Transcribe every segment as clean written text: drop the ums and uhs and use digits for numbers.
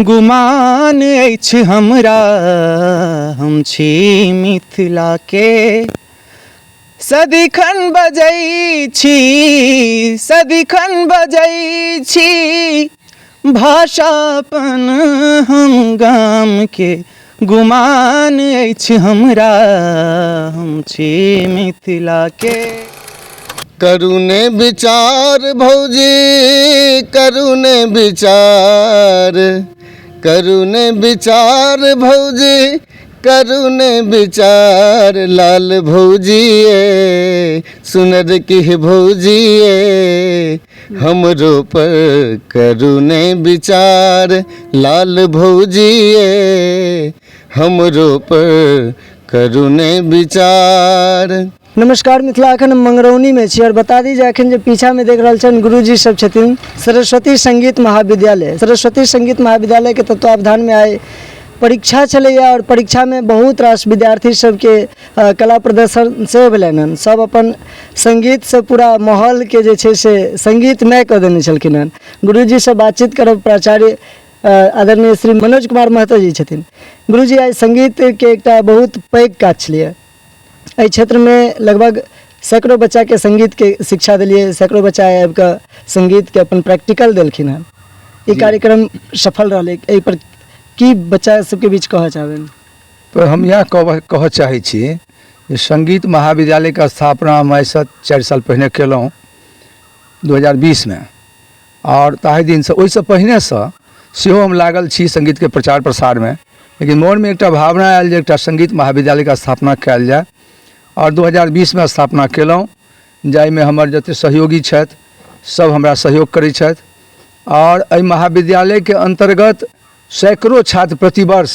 गुमान अछि हमरा, हम छी मिथिलाके। सदिखन बजै छी, सदिखन बजै छी भाषा अपन हम गामके, गुमान अछि हमरा, हम छी मिथिलाके। करू ने विचार भौजी, करू ने विचार, करू ने विचार भौजी, करू ने विचार। लाल भौजिए सुनर की भौजिए, हमरो पर करू ने विचार। लाल भौजिए हमरो पर करू ने विचार। नमस्कार मिथिला, अखन हम मंगरौनीमे छी और बता दी जे अखन जे पीछामे देख रहल छनि गुरुजी सब छथिन सरस्वती संगीत महाविद्यालय। सरस्वती संगीत महाविद्यालयके तत्वावधानमे आइ परीक्षा छलैए और परीक्षामे बहुत रास विद्यार्थी सबके कला प्रदर्शन सेहो भेलनि हन। सब अपन संगीतसँ पूरा माहौलके जे छै से संगीतमय कऽ देने छलखिन हन। गुरुजीसँ बातचीत करब, प्राचार्य आदरणीय श्री मनोज कुमार महतो जी छथिन। गुरुजी, आइ संगीतके एकटा बहुत पैघ काज छलैए। एहि क्षेत्रमे लगभग सैकड़ो बच्चाके संगीतके शिक्षा देलियै, सैकड़ो बच्चा आबिकऽ संगीतके अपन प्रैक्टिकल देलखिन हन। ई कार्यक्रम सफल रहलै, एहिपर की बच्चा सबके बीच कहऽ चाहबै? तऽ हम इएह कहऽ चाहै छी जे संगीत महाविद्यालयके स्थापना हम आइसँ 4 साल पहिने केलहुँ 2020मे, आओर ताहि दिनसँ ओहिसँ पहिनेसँ सेहो हम लागल छी सङ्गीतके प्रचार प्रसारमे। लेकिन मोनमे एकटा भावना आयल जे एकटा सङ्गीत महाविद्यालयके स्थापना कयल जाय, आओर 2020मे स्थापना केलहुँ, जाहिमे हमर जतेक सहयोगी छथि सब हमरा सहयोग करै छथि। आओर एहि महाविद्यालयके अन्तर्गत सैकड़ो छात्र प्रतिवर्ष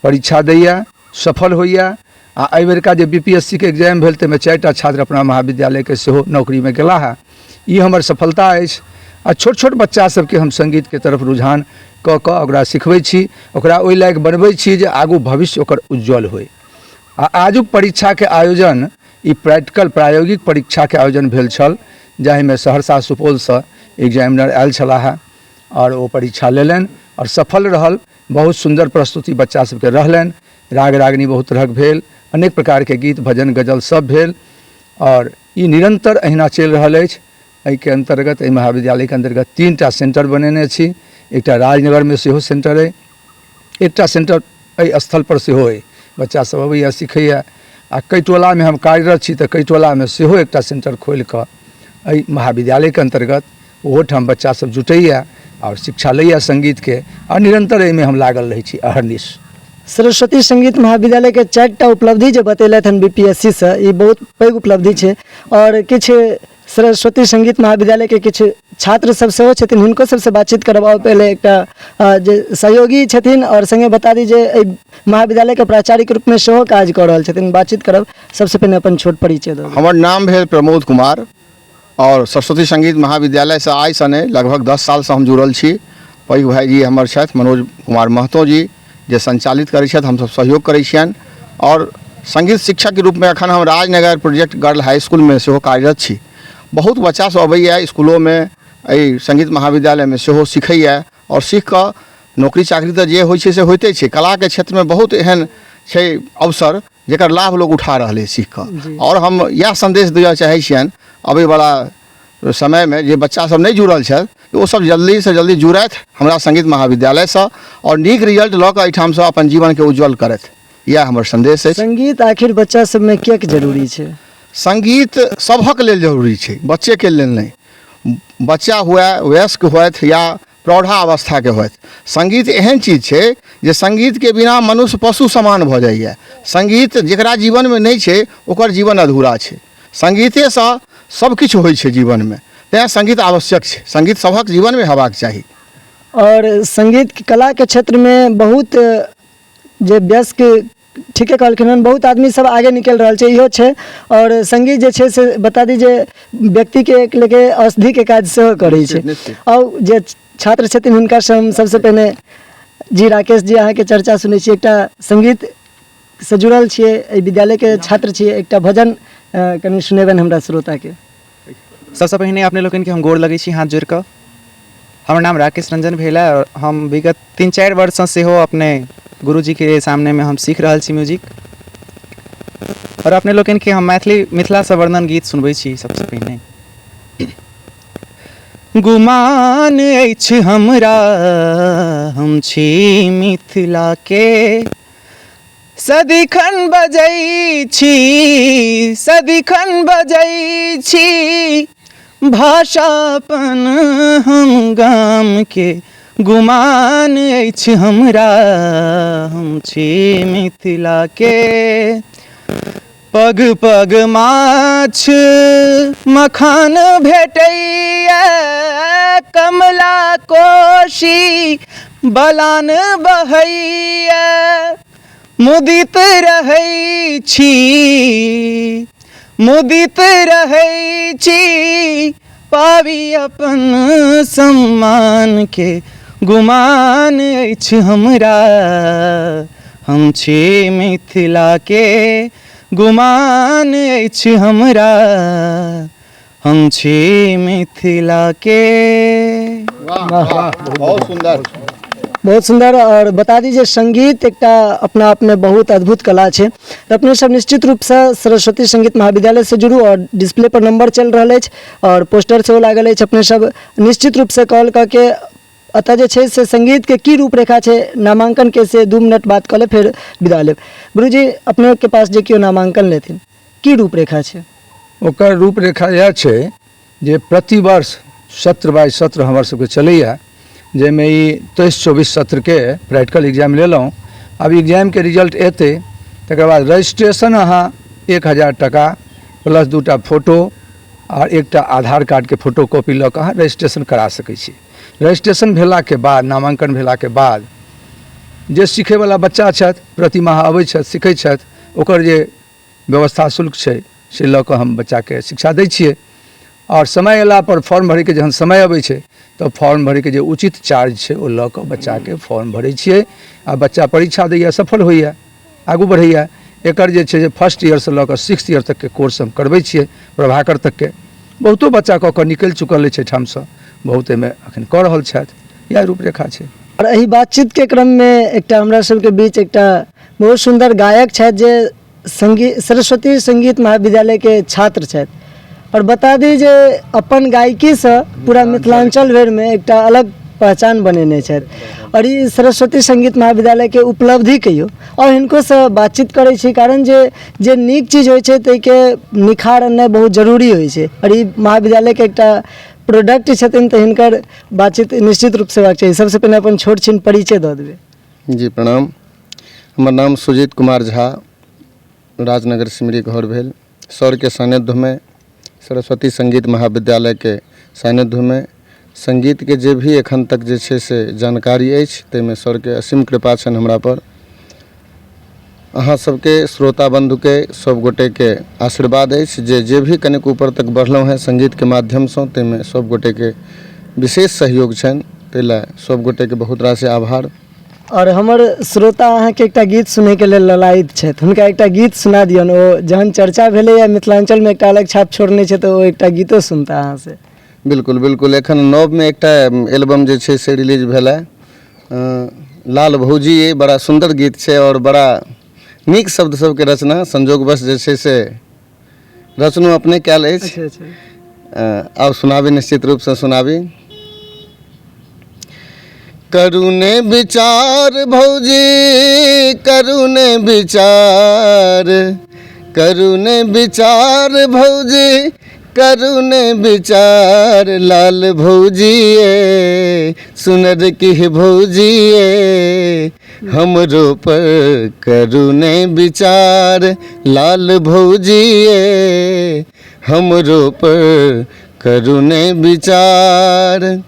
परीक्षा दैए, सफल होइए। आ एहिबेरका जे बी पी एस सी के एग्जाम भेल ताहिमे 4टा छात्र अपना महाविद्यालयके सेहो नौकरीमे गेला हेँ। ई हमर सफलता अछि। आ छोट छोट बच्चा सबके हम सङ्गीतके तरफ रुझान कऽ कऽ ओकरा सिखबै छी, ओकरा ओहि लायक बनबै छी जे आगू भविष्य ओकर उज्ज्वल होइ। आ आजुक परीक्षाके आयोजन ई प्रैक्टिकल प्रायोगिक परीक्षाके आयोजन भेल छल, जाहिमे सहरसा सुपौलसँ एग्जामिनर आयल छलाह हेँ आओर ओ परीक्षा लेलनि आओर सफल रहल। बहुत सुन्दर प्रस्तुति बच्चा सबके रहलनि, राग रागिनी बहुत तरहक भेल, अनेक प्रकारके गीत भजन गजल सब भेल, आओर ई निरन्तर अहिना चलि रहल अछि। एहिके अन्तर्गत एहि महाविद्यालयके अन्तर्गत 3टा सेन्टर बनेने छी। एकटा राजनगरमे सेहो सेन्टर अइ, एकटा सेन्टर एहि स्थलपर सेहो अइ। बच्चा सब अबैए, सिखैए। आ कैटोलामे हम कार्यरत छी तऽ कैटोलामे सेहो एकटा सेन्टर खोलिकऽ एहि महाविद्यालयके अन्तर्गत ओहोठाम बच्चा सब जुटैए आओर शिक्षा लैए सङ्गीतके, आओर निरन्तर एहिमे हम लागल रहै छी अहर्निश। सरस्वती संगीत महाविद्यालयके 4टा उपलब्धि जे बतेलथि हन बी पी एस सी सँ, ई बहुत पैघ उपलब्धि छै। आओर किछु सरस्वती संगीत महाविद्यालयके किछु छात्र सब सेहो छथिन, हुनको सबसँ बातचीत करब। आओर पहिले एकटा जे सहयोगी छथिन आओर सङ्गे बता दी जे एहि महाविद्यालयके प्राचार्यके रूपमे सेहो काज कऽ रहल छथिन, बातचीत करब। सबसँ पहिने अपन छोट परिचय दऽ। हमर नाम भेल प्रमोद कुमार आओर सरस्वती संगीत महाविद्यालयसँ आइसँ नहि लगभग 10 सालसँ हम जुड़ल छी। पैघ भाइजी हमर छथि मनोज कुमार महतो जी, जे सञ्चालित करै छथि, हमसभ सहयोग करै छियनि। आओर सङ्गीत शिक्षकके रूपमे एखन हम राजनगर प्रोजेक्ट गर्ल हाई इसकुलमे सेहो कार्यरत छी। बहुत बच्चासभ अबैए इसकुलोमे, एहि सङ्गीत महाविद्यालयमे सेहो सिखैए आओर सीख कऽ नौकरी चाकरी तऽ जे होइ छै से होइते छै। कलाके क्षेत्रमे बहुत एहन छै अवसर जकर लाभ लोक उठा रहल अइ सीख कऽ। आओर हम इएह सन्देश दिअ चाहै छियनि अबैवला समयमे जे बच्चासभ नहि जुड़ल छथि ओसभ जल्दीसँ जल्दी जुड़थि हमरा सङ्गीत महाविद्यालयसँ आओर नीक रिजल्ट लऽ कऽ एहिठामसँ अपन जीवनके उज्ज्वल करथि, इएह हमर सन्देश अछि। सङ्गीत आखिर बच्चा सबमे किएक जरूरी छै? सङ्गीत सभक लेल जरूरी छै, बच्चेके लेल नहि। बच्चा हुए, वयस्क होथि या प्रौढ़ावस्थाके होथि, सङ्गीत एहन चीज छै जे सङ्गीतके बिना मनुष्य पशु समान भऽ जाइए। सङ्गीत जकरा जीवनमे नहि छै ओकर जीवन अधूरा छै। सङ्गीतेसँ सब किछु होइ छै जीवनमे, तैँ सङ्गीत आवश्यक छै, सङ्गीत सभक जीवनमे हेबाक चाही। आओर सङ्गीत कलाके क्षेत्रमे बहुत जे वयस्क ठीके कहलखिन हन, बहुत आदमी सब आगे निकलि रहल छै, इहो छै। आओर सङ्गीत जे छै से बता दी जे व्यक्तिके एक लेके औषधिके काज सेहो करै छै। आओर जे छात्र छथिन हुनकासँ हम सबसँ पहिने जी राकेश जी अहाँके चर्चा सुनै छी, एकटा सङ्गीतसँ जुड़ल छियै, एहि विद्यालयके छात्र छियै, एकटा भजन कनि सुनेबनि हमरा श्रोताके। सबसँ पहिने अपने लोकनिके हम गोर लगै छी हाथ जोड़ि कऽ। हमर नाम राकेश रंजन भेल है आओर हम विगत 3-4 वर्षसँ सेहो अपने गुरुजीके सामनेमे हम सीख रहल छी म्यूजिक। आओर अपने लोकनिके हम मैथिली मिथिलासँ वर्णन गीत सुनबै छी। सबसँ पहिने गुमान अछि हमरा हम छी मिथिलाके, सदिखन बजै छी, सदिखन बजै छी भाषा अपन हम गामके, गुमान अछि हमरा हम छी मिथिलाके। पग पग माछ मखान भेटैए, कमला कोशी बलान बहैए, मुदित रहै छी, मुदित रहै छी पाबी अपन सम्मानके, गुमान अछि हमरा हम छी मिथिलाके, गुमान अछि हमरा हम छी मिथिलाके। वाह वाह, बहुत सुंदर, बहुत सुंदर। और बता दी जे संगीत एकटा अपना आप में बहुत अद्भुत कला छै, तऽ अपने सब निश्चित रूपसँ सरस्वती संगीत महाविद्यालय से जुड़ू। और डिस्प्ले पर नंबर चलि रहल अछि और पोस्टर सेहो लागल अछि, अपने सब निश्चित रूपसँ कॉल कऽ के एतऽ जे छै से संगीतके की रूपरेखा छै, नामांकन के, से 2 मिनट बात कऽ लेब, फेर विदा लेब। गुरुजी, अपनेके पास जे केओ नामांकन लेथिन, की रूपरेखा छै? ओकर रूपरेखा इएह छै जे प्रतिवर्ष सत्र बाइ सत्र हमर सबके चलैए, जाहिमे ई 23-24 सत्रके प्रैक्टिकल एग्जाम लेलहुँ। आब एग्जामके रिजल्ट एतै, तकर बाद रजिस्ट्रेशन अहाँ 1000 टका प्लस 2टा फोटो आओर 1टा आधार कार्डके फोटो कॉपी लऽ कऽ अहाँ रजिस्ट्रेशन करा सकै छी। रजिस्ट्रेशन भेलाके बाद, नामाङ्कन भेलाके बाद, जे सिखैवला बच्चा छथि, प्रतिमाह अबै छथि, सिखै छथि, ओकर जे व्यवस्था शुल्क छै से लऽ कऽ हम बच्चाके शिक्षा दै छियै। आओर समय अयलापर फॉर्म भरैके जहन समय अबै छै तऽ फॉर्म भरैके जे उचित चार्ज छै ओ लऽ कऽ बच्चाके फॉर्म भरै छियै आ बच्चा परीक्षा दैए, सफल होइए, आगू बढ़ैए। एकर जे छै से फर्स्ट ईयरसँ लऽ कऽ 6th year तकके कोर्स हम करबै छियै, प्रभाकर तकके। बहुतो बच्चा कऽ कऽ निकलि चुकल अछि एहिठामसँ, बहुत एहिमे एखन कऽ रहल छथि। इएह रूपरेखा छै। आओर एहि बातचीतके क्रममे एकटा हमरा सबके बीच एकटा बहुत सुन्दर गायक छथि जे संगीत सरस्वती संगीत महाविद्यालयके छात्र छथि। आओर बता दी जे अपन गायकीसँ पूरा मिथिलाञ्चल भरिमे एकटा अलग पहचान बनेने छथि। आओर ई सरस्वती संगीत महाविद्यालयके उपलब्धि कहियौ, आओर हिनकोसँ बातचीत करै छी, कारण जे जे नीक चीज होइ छै ताहिके निखार अननाइ बहुत जरूरी होइ छै। आओर ई महाविद्यालयके एकटा प्रोडक्ट छथिन, तऽ हिनकर बातचीत निश्चित रूपसँ हेबाक चाही। सबसँ पहिने अपन छोट छिन परिचय दऽ देबै। जी प्रणाम, हमर नाम सुजीत कुमार झा, राजनगर सिमरी घर भेल। सरके सान्निध्यमे, सरस्वती संगीत महाविद्यालयके सान्निध्यमे संगीतके जे भी एखन तक जे छै से जानकारी अछि ताहिमे सरके असीम कृपा छनि हमरापर। अहाँ सबके श्रोता बन्धुके सब गोटेके आशीर्वाद अछि जे जे भी कनिक ऊपर तक बढ़लहुँ हेँ संगीतके माध्यमसँ ताहिमे सब गोटेके विशेष सहयोग छनि, ताहि लए सब गोटेके बहुत रास आभार। आओर हमर श्रोता अहाँके एकटा गीत सुनैके लेल ललायित छथि, हुनका एकटा गीत सुना दियौन। ओ जहन चर्चा भेलैए मिथिलाञ्चलमे एकटा अलग छाप छोड़ने छै, तऽ ओ एकटा गीतो सुनता अहाँसँ। बिल्कुल बिल्कुल, एखन नवमे एकटा एल्बम जे छै से रिलीज भेल है, लाल भौजी, ये बड़ा सुन्दर गीत छै आओर बड़ा नीक शब्द सबके रचना संजोगवश जे छै से रचनो अपने कयल अछि। अच्छा, अच्छा। आब सुनाबी, निश्चित रूपसँ सुनाबी। करुणे विचार भौजी, करुणे विचार, करुणे विचार भौजी, करुणे विचार, लाल भौजिए सुनर की भौजिए, हमरो पर करुणे विचार, लाल भौजिए हमरो पर करुणे विचार।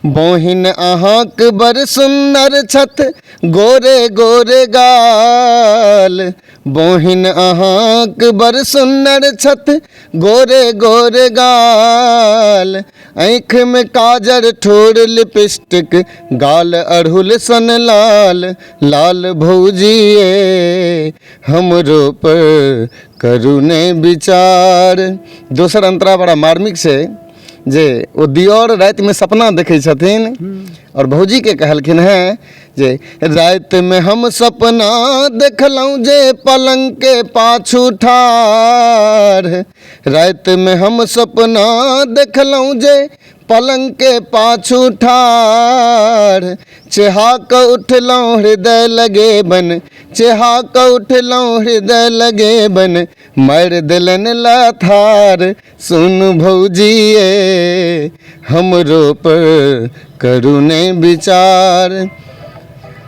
बहिन अहाँक बड़ सुन्दर छथि गोरे गोरे गाल, बहिन अहाँक बड़ सुन्दर छथि गोरे गोरे गाल, आँखिमे काजर ठोर लिपस्टिक गाल अड़हुल सन लाल, लाल भौजिए हमरो पर करू ने विचार। दोसर अंतरा बड़ा मार्मिक छै। जे ओ दिअर रातिमे सपना देखै छथिन आओर भौजीके कहलखिन हेँ जे रातिमे हम सपना देखलहुँ जे पलङ्गके पाछू ठाढ़, रातिमे हम सपना देखलहुँ जे पलङ्गके पाछू ठाढ़, चेहा कऽ उठलहुँ हृदय लगे बन, चेहा कऽ उठलहुँ हृदय लगे बन, मारि देलनि लथार, सुन भौजिए हमरो पर करू ने विचार।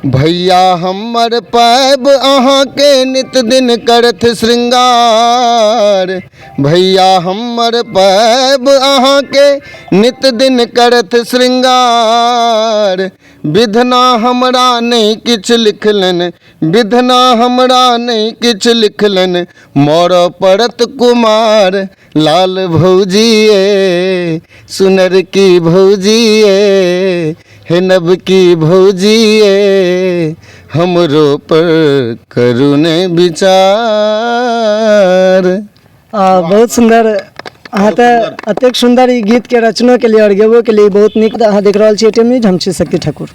भैया हमर पाबि अहाँके नित दिन करथि श्रृंगार, भैया हमर पाबि अहाँके नित दिन करथि श्रृंगार, विधना हमरा नहि किछु लिखलनि, विधना हमरा नहि किछु लिखलनि, मरऽ पड़त कुमार, लाल भौजिए सुनर की भौजिए, हे नव की भौजिए हमरो पर करू ने विचार। बहुत सुन्दर, अहाँ तऽ एतेक सुन्दर ई गीतके रचनो केलियै आओर गेबो केलियै, बहुत नीक। अहाँ देख रहल छी एटीएम न्यूज, हम छी शक्ति ठाकुर।